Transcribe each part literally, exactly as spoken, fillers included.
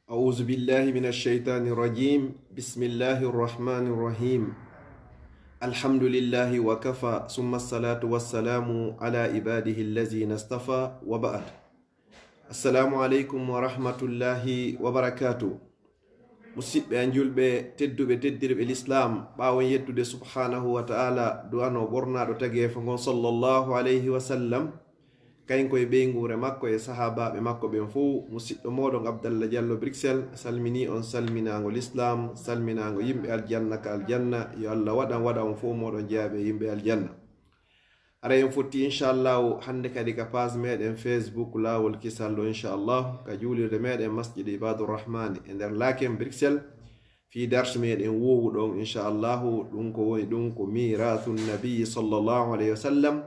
أعوذ بالله من الشيطان الرجيم. بسم الله الرحمن الرحيم. الحمد لله وكفى، ثم الصلاة والسلام على عباده الذين اصطفى، وبعد. السلام عليكم ورحمة الله وبركاته. Musidɓe an julɓe tedduɓe, teddirɓe Lislaam, ɓaawo en yettude Subhaanahu wa Ta'ala, du'ano ɓornaaɗo tageefo ngon, sallallahu alayhi wa sallam, kayen koye ɓeynguure makko e sahaabaaɓe makko ɓen fow, musiɗɗo mooɗon Abdallah Diallo Bruxelles salminii on salminaango Lislaam, salminaango yimɓe aljanna ka aljanna. Yo Allah waɗan, waɗa on fow mooɗon jeyaaɓe e yimɓe aljanna. Haray en fotti, inchallahu, hannde kadi ka page meɗen Facebook Laawol Kisal ɗo, inchallahu, ka juulirde meɗen Masjid Ibadur Rahmani e nder Laken Bruxelles, fii darsu meɗen woowu ɗon, inchallahu, ɗum ko woni ɗum ko mirathu nabi sallallahu alayhi wa sallam,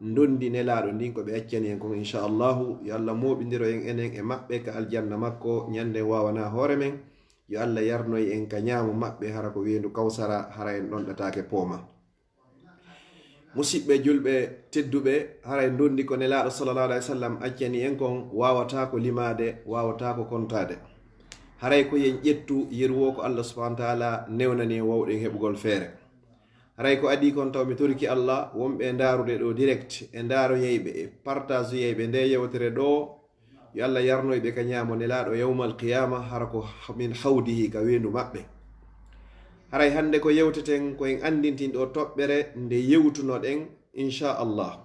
ndondi Nelaaɗo ndin ko ɓe accani en kon, inchallahu. Yo Allah mooɓindiro en enen e maɓɓe ka aljanna makko, ñande waawanaa hoore men. Yo Allah yarnoy en ka ñaamo maɓɓe, hara ko weendu Kawsara, hara en ɗonɗataake pooma. Musidɓe julɓe tedduɓe, haray ndondi ko Nelaaɗo sallallahu alayhi wa sallam accani en kon, waawataako limaade, waawataako kontaade. Haray ko yen ƴettu yeru wo ko Allah subhanahu wa ta'ala newnani en wawɗen heɓugol feere. Haray ko adii kon taw mi toriki Allah, wonɓe e ndaarude ɗo direct, e ndaaroyayɓe, e partageoyayɓe nde yewtere ɗo, yo Allah yarnoy ɓe ka ñaamo Nelaaɗo yawmal qiyaama, hara ko min hawdihi, ka weendu maɓɓe. Haray hannde ko yewteten, ko en anndintin ɗo toɓɓere nde yewtunoɗen, inchallah.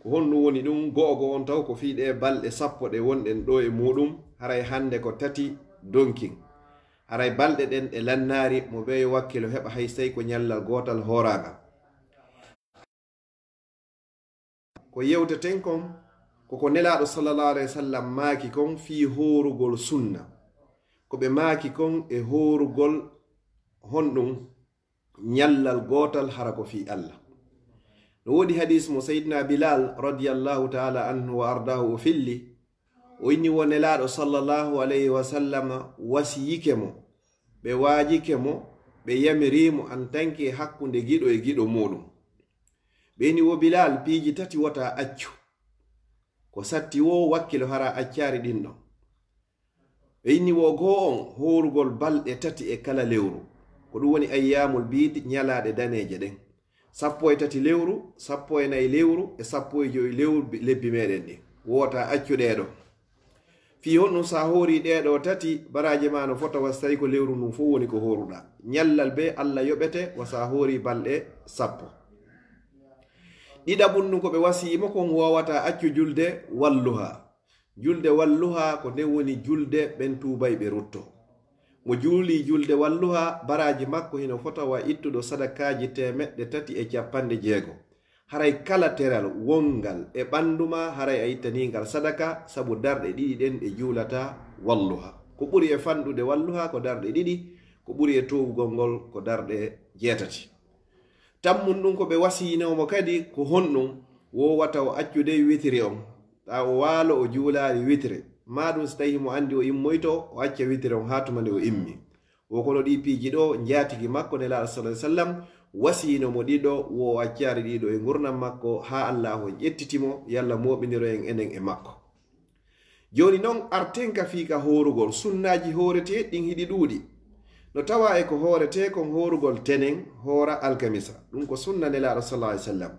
Ko honɗum woni ɗum? Go'o go'o on taw ko fii ɗe balɗe sappo ɗe wonɗen ɗo e muɗum, haray hannde ko tati donkin. Haray balɗe ɗen ɗe lannaari, mo bee yo wakkilo heɓa hay sey ko ñallal gootal hooraangal. Ko yewteten kon, ko ko Nelaaɗo sallallahu alayhi wa sallam maaki kon fii hoorugol sunna. Ko ɓe maaki kon e hoorugol honɗum? Ñallal gootal, hara ko fii Allah. No woodi hadiis mo Sayyidina Bilal radiyallahu ta'ala anhu wa ardaahu o filli, o inni wo Nelaaɗo sallallahu alayhi wa sallam wasiyike mo, ɓe waajike mo, ɓe yamirii mo en tant que hakkunde giɗo e giɗo muɗum. Ɓe inni wo Bilal, piiji tati wota accu. Ko satti wo wakkilo hara accaali ɗin ɗon. Ɓe inni wo goo on hoorugol balɗe tati e kala lewru. Ko ɗum woni ayyaamul biid, ñalaaɗe daneeje ɗen. Sappo e tati lewru, sappo e nayi lewru, e sappo e jowi lewru bi-, lebbi meɗen ɗin. Wota accu ɗee ɗoo. Fii honɗum sa hoori ɗee ɗoo tati, baraaji ma no fota wa si tawi ko lewru ndun fow woni ko hooruɗaa. Ñallal bee Allah yoɓete wa sa hoori balɗe sappo. Ɗiɗaɓun ɗum ko ɓe wasiyii mo kon, wowata accu julde walluha. Julde walluha ko nden woni julde ɓen tuubayɓe rutto. Mo juulii julde walluha, baraaji makko hino fota wa ittuɗo sadakaaji teemeɗɗe tati e cappanɗe jeego. Haray kala teral wongal e ɓandu ma, haray a ittanii ngal sadaka, sabu darɗe ɗiɗi ɗen ɗe juulata walluha. Ko ɓuri e fanɗude walluha ko darɗe ɗiɗi, ko ɓuri e toowugol ngol ko darɗe jeetati. Tammun ɗum ko ɓe wasiyinoo mo kadi ko honɗum? Wowata o accude witiri on. Taa o waalo o juulaali witiri. Maa ɗum si tawii mo anndi o immoyto, o acca witiri on haa tuma nde o immi. Wo kono ɗii piiji ɗoo, njaatigi makko Nelaaɗo sallallahu alaihi wasallam wasiyino mo ɗiɗo, wo o accaali ɗiɗo e ngurndan makko haa Allaahu on ƴettiti mo, yo Allah mooɓindiro en enen e makko. Jooni non, arten ka fii ka hoorugol. Sunnaaji hooreteeɗi ɗin hiɗi ɗuuɗi. No tawaa e ko hooretee kon hoorugol tenen, hoora alkamisa. Ɗum ko sunna Nelaaɗo sallallahu alaihi wasallam.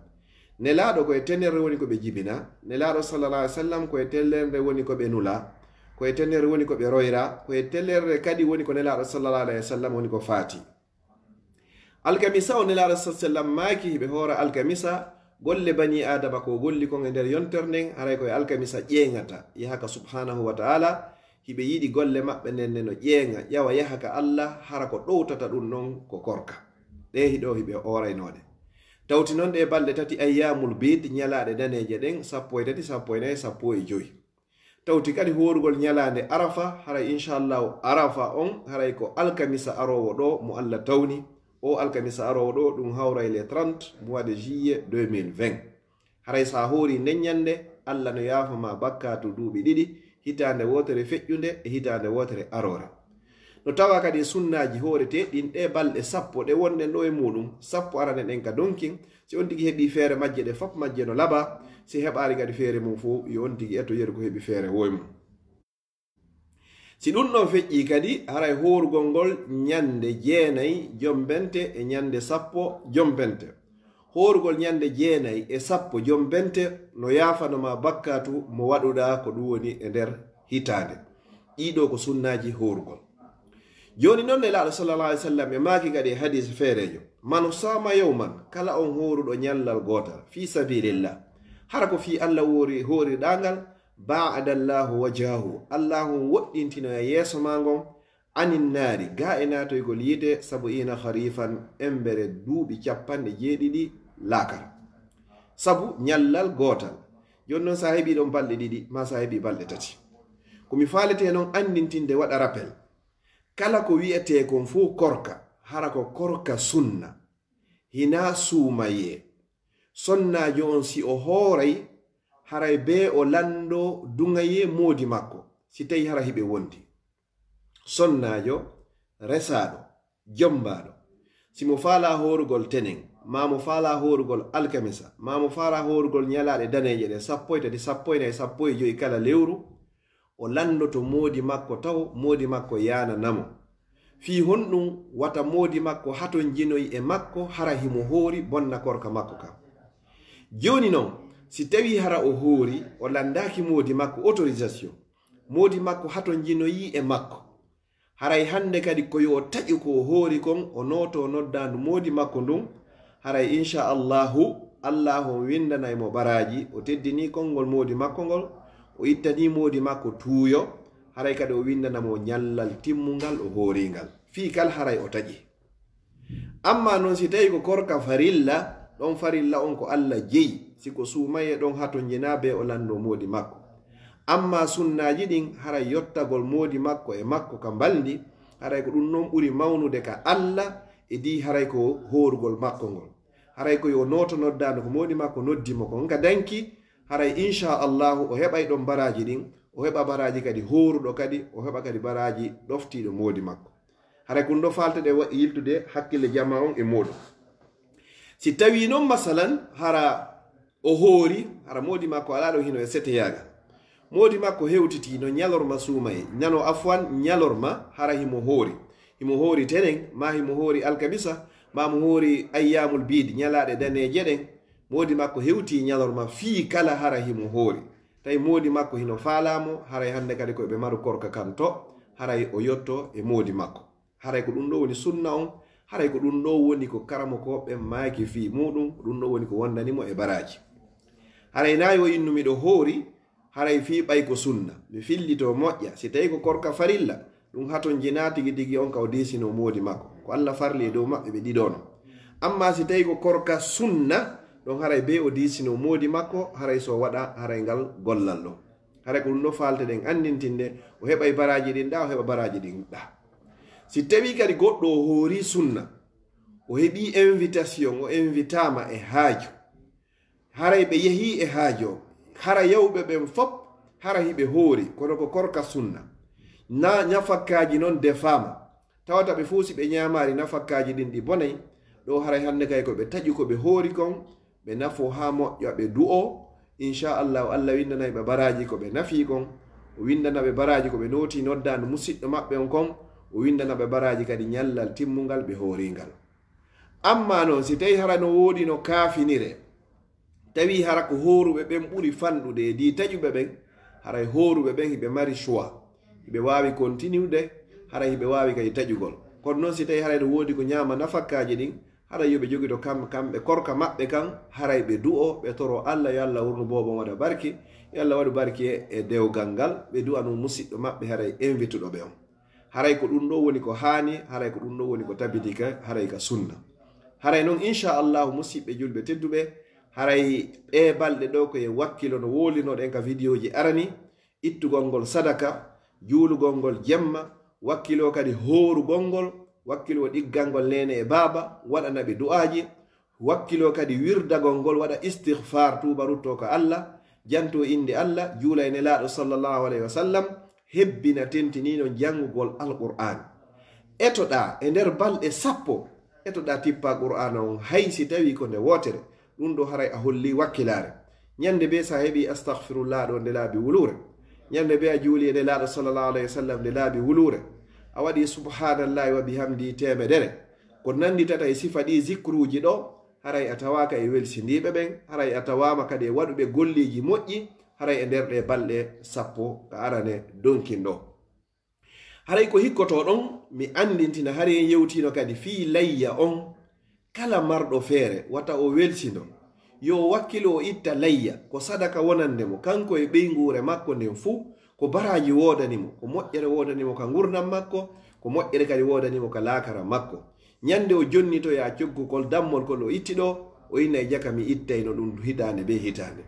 Nelaaɗo ko e tenere woni ko ɓe jibina. Nelaaɗo sallallahu alaihi wasallam ko e tenere woni ko ɓe nula. Ko e tenere woni ko ɓe royra. Ko e tenere kadi woni ko Nelaaɗo sallallahu alaihi wasallam woni ko faati. Alkamisa o Nelaaɗo sallallahu alaihi wasallam maaki hiɓe hoora alkamisa, golle banii Aadama ko golli kon e nder yontere nden, haray ko e alkamisa ƴeeŋata, yaha ka subhaanahu wa ta'ala, hiɓe yiɗi golle maɓɓe nden ne no ƴeeŋa, ƴawa yaha ka Allah, hara ko ɗowtata ɗum ɗon ko korka. Ɗee hiɗo hiɓe ooraynooɗe. Tawti non ɗee balɗe tati ayyaamul biid, ñalaaɗe daneeje ɗen, sappo e tati, sappo e nayi, sappo e jowi. Tawti kadi hoorugol ñalaande Arafa, haray inchallahu Arafa on, haray ko alkamisa aroowo ɗoo mo Allah tawni. O alkamisa aroowo ɗoo, ɗum hawray le trente mois de juillet deux mille vingt. Haray sa hoori nden ñande, Allah no yaafa ma bakkaatu duuɓi ɗiɗi, hitaande wootere feƴƴunde e hitaande wootere aroore. No tawa kadi e sunnaaji hooreteeɗi ɗin, ɗee balɗe sappo ɗe wonɗen ɗoo e muuɗum, sappo arane ɗen ka donkin, si on tigi heɓii feere majje, ɗe fop majje no laba, si heɓaali kadi feere mum fow, yo on tigi eto yeru ko heɓi feere woo e mum. Si ɗum ɗon feƴƴii kadi, haray hoorugol ngol ñande jeenay jombente e ñande sappo jombente. Hoorugol ñande jeenay e sappo jombente no yaafano ma bakkaatu mo waɗuɗaa ko ɗum woni e nder hitaande. Ɗii ɗoo ko sunnaaji hoorugol. Jooni non Nelaaɗo sallallahu alaihi wasallam e maaki kadi e hadiis feereejo: "Man saama yawman, kala on hooruɗo ñallal gootal, fi sabilillah, hara ko fii Allah woori, hooriɗaa ngal, ba'ada Allahu wajhahu, Allahu on woɗɗintinoya yeeso maa ngon, anin naari, gaa e naatoygol yiite, sabu'ina kharifan, embere duuɓi capanɗe jeeɗiɗi laakara." Sabu ñallal gootal. Jooni non, sa heɓii ɗon balɗe ɗiɗi, maa sa heɓii balɗe tati. Ko mi faalete non anndintinde, waɗa rappel. Kala ko wi'etee kon fow korka, hara ko korka sunna, hinaa suumayee. Sonnaajo on, si o hooray, haray bee o lanndoo duŋayee moodi makko, si tawii hara hiɓe wondi. Sonnaajo, resaaɗo, jommbaaɗo, si mo faalaa hoorugol tenen, maa mo faalaa hoorugol alkamisa, maa mo faalaa hoorugol ñalaaɗe daneeje ɗen, sappo e tati, sappo e nayi, sappo e jowi kala lewru, o lanndoto moodi makko taw, moodi makko yaanana mo. Fii honɗum? Wata moodi makko hatonjinoy e makko, hara himo hoori, bonna korka makko kan. Jooni non, si tawii hara o hoori, o lanndaaki moodi makko autorisation, moodi makko hatonjinoyii e makko, haray hannde kadi ko yo o taƴu ko o hoori kon, o nootoo noddaandu moodi makko ndun. Haray, insha Allahu, Allahu on winndanay mo baraaji, o teddinii konngol moodi makko ngol, o ittanii moodi makko tuuyo, haray kadi o winndana mo ñallal timmungal o hoori ngal. Fii kal haray o taƴi. Ammaa non, si tawii ko korka farilla, ɗon farilla on ko Allah jeyi, si ko suumayee ɗon hatonjinaa bee o lanndoo moodi makko. Ammaa sunnaaji ɗin, haray yottagol moodi makko e makko ka mbalndi, haray ko ɗum non ɓuri mawnude ka Allah, e dii haray ko hoorugol makko ngol. Haray ko yo nooto noddaandu ko moodi makko noddi mo kon ka danki, haray insha Allahu o heɓay ɗon baraaji ɗin, o heɓa baraaji kadi hooruɗo kadi, o heɓa kadi baraaji ɗoftiiɗo moodi makko. Haray ko ɗum ɗoo faalteɗen wa-, yiltude hakkille jamaa on e muuɗum. Si tawii non, masalan, hara o hoori, hara moodi makko alaa ɗo hino e seteyaagal. Moodi makko hewtitii no ñalorma suumayee, nano afwan ñalorma, hara himo hoori. Himo hoori tenen, maa himo hoori alkamisa, maa mo hoori ayyaamul biid, ñalaaɗe daneeje ɗen. Moodi makko hewtii ñalorma fii kala hara himo hoori. Tawi moodi makko hino faalaa mo, haray hannde kadi ko ɓe maru korka kan to, haray o yotto e moodi makko. Haray ko ɗum ɗoo woni sunna on, haray ko ɗum ɗoo woni ko karamokooɓe maaki fii muuɗum, ko ɗum ɗoo woni ko wondani mo e baraaji. Haray naa yo innu miɗo hoori, haray fii ɓay ko sunna, mi fillitoo moƴƴa, si tawii ko korka farilla, ɗum hatonjinaa tigi tigi on ka o diisinoo moodi makko. Ko Allah farli e dow maɓɓe ɓe ɗiɗo non. Ammaa si tawii ko korka sunna, ɗon haray bee o diisinoo moodi makko, haray so waɗa, haray ngal gollal ɗon. Haray ko ɗum ɗoo faalteɗen anndintinde, o heɓay baraaji ɗin ɗaa, o heɓa baraaji ɗin ɗaa. Si tawii kadi goɗɗo o hoori sunna, o heɓii invitation, o invitaama e haaju, haray ɓe yehii e haaju on, hara yawɓe ɓen fop, hara hiɓe hoori, kono ko korka sunna. Na nafakkaaji non defaama, tawata ɓe fow si ɓe ñaamaali nafakkaaji ɗin ɗi bonay, ɗoo haray hannde kay ko ɓe taƴu ko ɓe hoori kon, ɓe nafoo haa moƴƴa, ɓe du'oo. Insha Allahu, Allah winndanay ɓe baraaji ko ɓe nafii kon, o winndana ɓe baraaji ko ɓe nootii noddaandu musiɗɗo maɓɓe on kon, o winndana ɓe baraaji kadi ñallal timmungal ɓe hoorii ngal. Ammaa non, si tawii hara no woodi no kaafinire, tawi hara ko hooruɓe ɓen ɓuri fanɗude e dii taƴuɓe ɓen, haray hooruɓe ɓen hiɓe mari choix. Hiɓe waawi continude, haray hiɓe waawi kadi taƴugol. Kono non, si tawii haray no woodi ko ñaama nafakkaaji ɗin, haray yo ɓe jogito kam-, kamɓe korka maɓɓe kan, haray ɓe du'oo, ɓe toroo Allah, yo Allah wurnu boobo on waɗa barki, yo Allah waɗu barki e, e dewgal ngal, ɓe du'anoo musiɗɗo maɓɓe haray invituɗo ɓe on. Haray ko ɗum ɗoo woni ko haani, haray ko ɗum ɗoo woni ko tabiti ka, haray ka sunna. Haray non, insha Allahu, musiɓɓe julɓe tedduɓe, haray ɗee balɗe ɗoo ko e wakkilo no wowlirnoɗen ka vidéoji arani, ittugol ngol sadaka, juulugol ngol jemma, wakkilo kadi hoorugol ngol, wakkilo ɗiggal ngol neene e baaba, waɗana ɓe du'aaji, wakkilo kadi wirdagol ngol, waɗa istighfar, tuuba, ruttoo ka Allah, jantoo innde Allah, juula e Nelaaɗo sallallahu alayhi wa sallam, hebbina tentinii non janngugol Alqur'aan. Etoɗaa e nder balɗe sappo, etoɗaa tippa Qur'aana on, hay si tawii ko nde wootere, ɗum ɗoo haray a hollii wakkilaare. Ñannde bee sa heɓii astaghfirullah ɗoo nde laabi wuluure, Ñande be a juuli e Nelaaɗo sallallahu alayhi wa sallam nde laabi wuluure, a waɗi subhaanallahi wa bihamdi teemedere. Ko nannditata e sifa ɗi zikruuji ɗo, haray a tawaaka e welsindiiɓe ɓen, haray a tawaama kadi e waɗuɓe golleeji moƴƴi, haray e nder ɗe balɗe sappo ka arane donkin ɗo. Haray ko hikkotoo ɗon, mi anndintina, haray en yewtiino kadi fii layya on, kala marɗo feere, wata o welsindo. Yo o wakkilo o itta layya, ko sadaka wonande mo, kanko e ɓeynguure makko nden fuu, ko baraaji woodani mo, ko moƴƴere woodani mo ka ngurndan makko, ko moƴƴere kadi woodani mo ka laakara makko. Ñande o jonnitoya coggugol dammol kol o itti ɗo, o innay jaka mi ittayno ɗum hitaande be hitaande.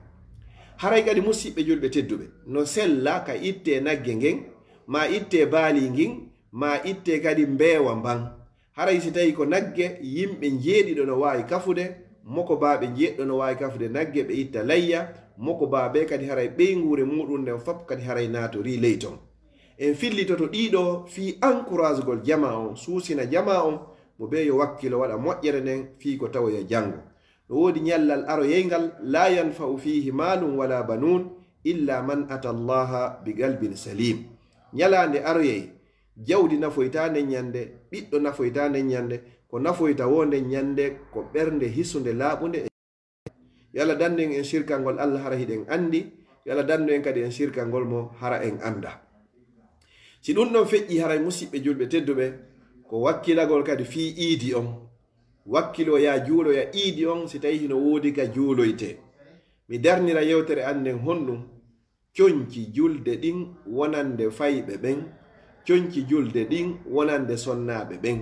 Haray kadi musiɓɓe julɓe tedduɓe, no sella ka itte nagge ngen, maa itte baali ngin, maa itte kadi mbeewa mban. Haray si tawi ko nagge, yimɓe njeeɗiɗo no waawi kafude, mokobaaɓe njeeɗiɗo no waawi kafude nagge, ɓe itta layya, mokobaaɓe kadi haray ɓeynguure muuɗum nden fop kadi haray naatorii ley ton. En fillitoto ɗiɗo fii encouragegol jamaa on, suusina jamaa on, mo bee yo wakkilo waɗa moƴƴere nden fii ko tawoya janngo. No woodi ñallal aroyay ngal, "La yanfa'u fiihi maalun wala banuun, illa man ata Allaha bi qalbin saliim." Ñalaande aroyay, jawdi nafoytaa nden ñande, ɓiɗɗo nafoytaa nden ñande, ko nafoyta woo nden ñande, ko ɓernde hisunde laaɓunde. Yo Allah dandu en en sirkangol Allah hara hiɗen anndi, yo Allah dandu en kadi en sirkangol mo hara en annda. Si ɗum ɗon feƴƴi, haray musiɓɓe julɓe tedduɓe, ko wakkilagol kadi fii iidi on. Wakkilo ya juuloya iidi on si tawi hino woodi ka juuloyte. Mi darnira yewtere an nden honɗum? Conci julde ɗin wonande fayɓe ɓen, conci julde ɗin wonande sonnaaɓe ɓen.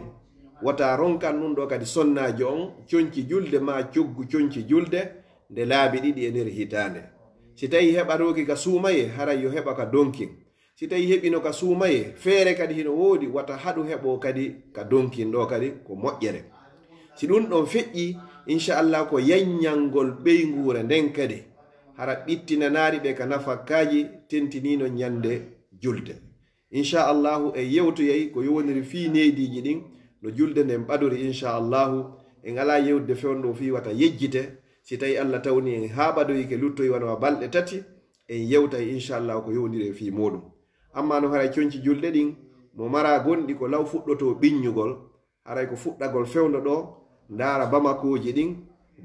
Wata ronkan ɗum ɗo kadi sonnaajo on, conci julde maa coggu conci julde nde laabi ɗiɗi e nder hitaande. Si tawi heɓatooki ka suumaye, haray yo heɓa ka donkin. Si tawi heɓino ka suumaye, feere kadi hino woodi, wata haɗu heɓo kadi ka donkin ɗo kadi ko moƴƴere. Si ɗum ɗon feƴƴi, inchallah ko yanñangol ɓeynguure nden kadi, hara ɓittinanaari ɓe ka nafakkaaji tentinino ñande julde. Inchallahu en yewtoyay ko yowoniri fii neediiji ɗin no julde nden ɓadori inchallahu. En alaa yewtude fewndo fii wata yejjite. Si tawi Allah tawni en haa ɓadoyi ke luttoyi wano a balɗe tati, en yewtay inchallahu ko yowondiri e fii muuɗum. Amma no haray conci julde ɗin, mo mara gonɗi ko law fuɗɗoto ɓiññugol, haray ko fuɗɗagol fewndo ɗo, ndaara Bamakooji ɗin,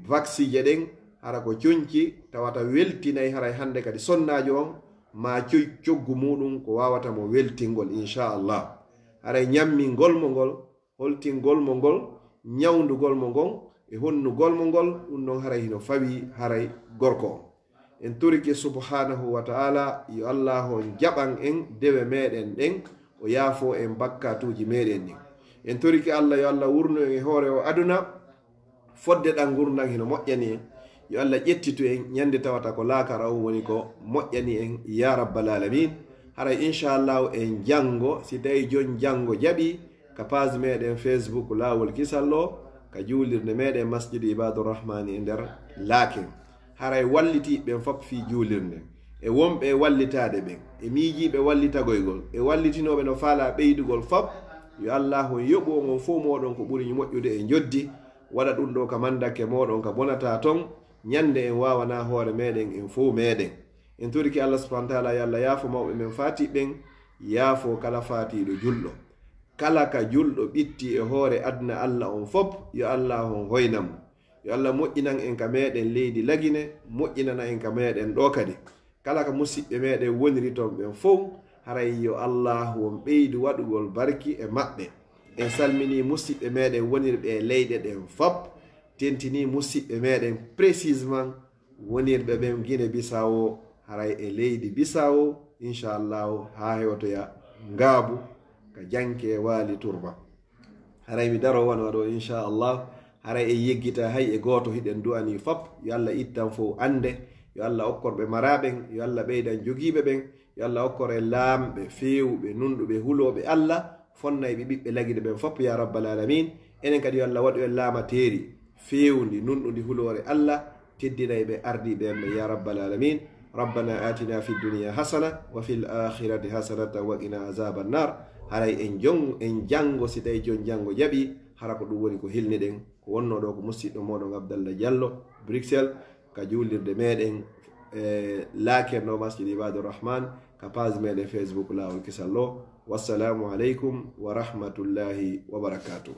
vaksiije ɗen, hara ko conci tawata weltinay haray hannde kadi sonnaajo on, maa coy coggu muuɗum ko waawata mo weltingol inchallah. Haray ñammingol mo ngol, holtingol mo ngol, ñawndugol mo ngon, e honnugol mo ngol, ɗum ɗon haray hino fawi haray gorko on. En torike subhanahu wa ta'ala, yo Allah on jaɓan en dewe meɗen ɗen, o yaafo en bakkatuuji meɗen ɗin. En torike Allah, yo Allah wurnu en e hoore o aduna, fodde ɗan ngurndan hino moƴƴani en. Yo Allah ƴettitu en ñande tawata ko laakara on woni ko moƴƴani en, ya rabbal alamin. Haray inchallahu en janngo, si tawi jon janngo jaɓi, ka page meɗen Facebook Laawol Kisal o, ka juulirde meɗen Masjidu Ibaadu Rahmani e nder Laaken. Haray wallitiiɓe ɓen fop fii juulirde, e wonɓe e wallitaade ɓen, e miijiiɓe wallitagoygol, e wallitinooɓe no faalaa ɓeydugol fop, yo Allaahu on yoɓu on, on fow mooɗon ko ɓuri moƴƴude e njoddi, waɗa ɗum ɗo ka mandakke mooɗon ka bonataa ton, ñande en waawanaa hoore meɗen en fow meɗen. En torike Allah subhanahu wa ta'ala, yo Allah yaafo mawɓe men faatiiɓe ɓen, yaafo kala faatiiɗo julɗo. Kala ka julɗo ɓitti e hoore aduna Allah on fop, yo Allah on hoynan mo. Yo Allah moƴƴinan en ka meɗen leydi Lagine, moƴƴinana en ka meɗen ɗo kadi. Kala ka musiɓɓe meɗen woniri ton ɓen fow, haray yo Allah on ɓeydu waɗugol barki e maɓɓe. En salmini musiɓɓe meɗen wonirɓe e leyɗe ɗen fop, tentini musiɓɓe meɗen précisément wonirɓe ɓen Guinée Bissau, haray e leydi Bissau, inchallahu, haa hewtoya Ngaabu, ka janke Waali Turba. Haray mi daro wano ɗo, inchallah, haray en yeggita hay e gooto, hiɗen du'ani fop, yo Allah ittan fow annde, yo Allah okkor ɓe maraaɓen, yo Allah ɓeydan jogiiɓe ɓen, yo Allah okkor en laamɓe feewuɓe, nunɗuɓe, hulooɓe Allah, fonnay ɓe ɓiɓɓe Lagine ɓen fop, ya rabbal alamin. Enen kadi yo Allah waɗu en laamateeri feewndi, nunɗundi, huloore Allah, teddinay ɓe ardiiɓe en ɓe, ya rabbal alamin. Rabbana atina fid dunya hasana wa fil akhirati hasanatan wa qina azaban nar. Haray en jon-, en janngo, si tawi jon janngo jaɓi, hara ko ɗum woni ko hilniɗen. Ko wonno ɗo ko musiɗɗo moɗon Abdallah Diallo, Bruxelles, ka juulirde meɗen, e Laaken no Masjid Ibadur Rahman, ka page meɗen Facebook Laawol Kisal o. Wassalamu aleykum wa rahmatullahi wa barakatuh.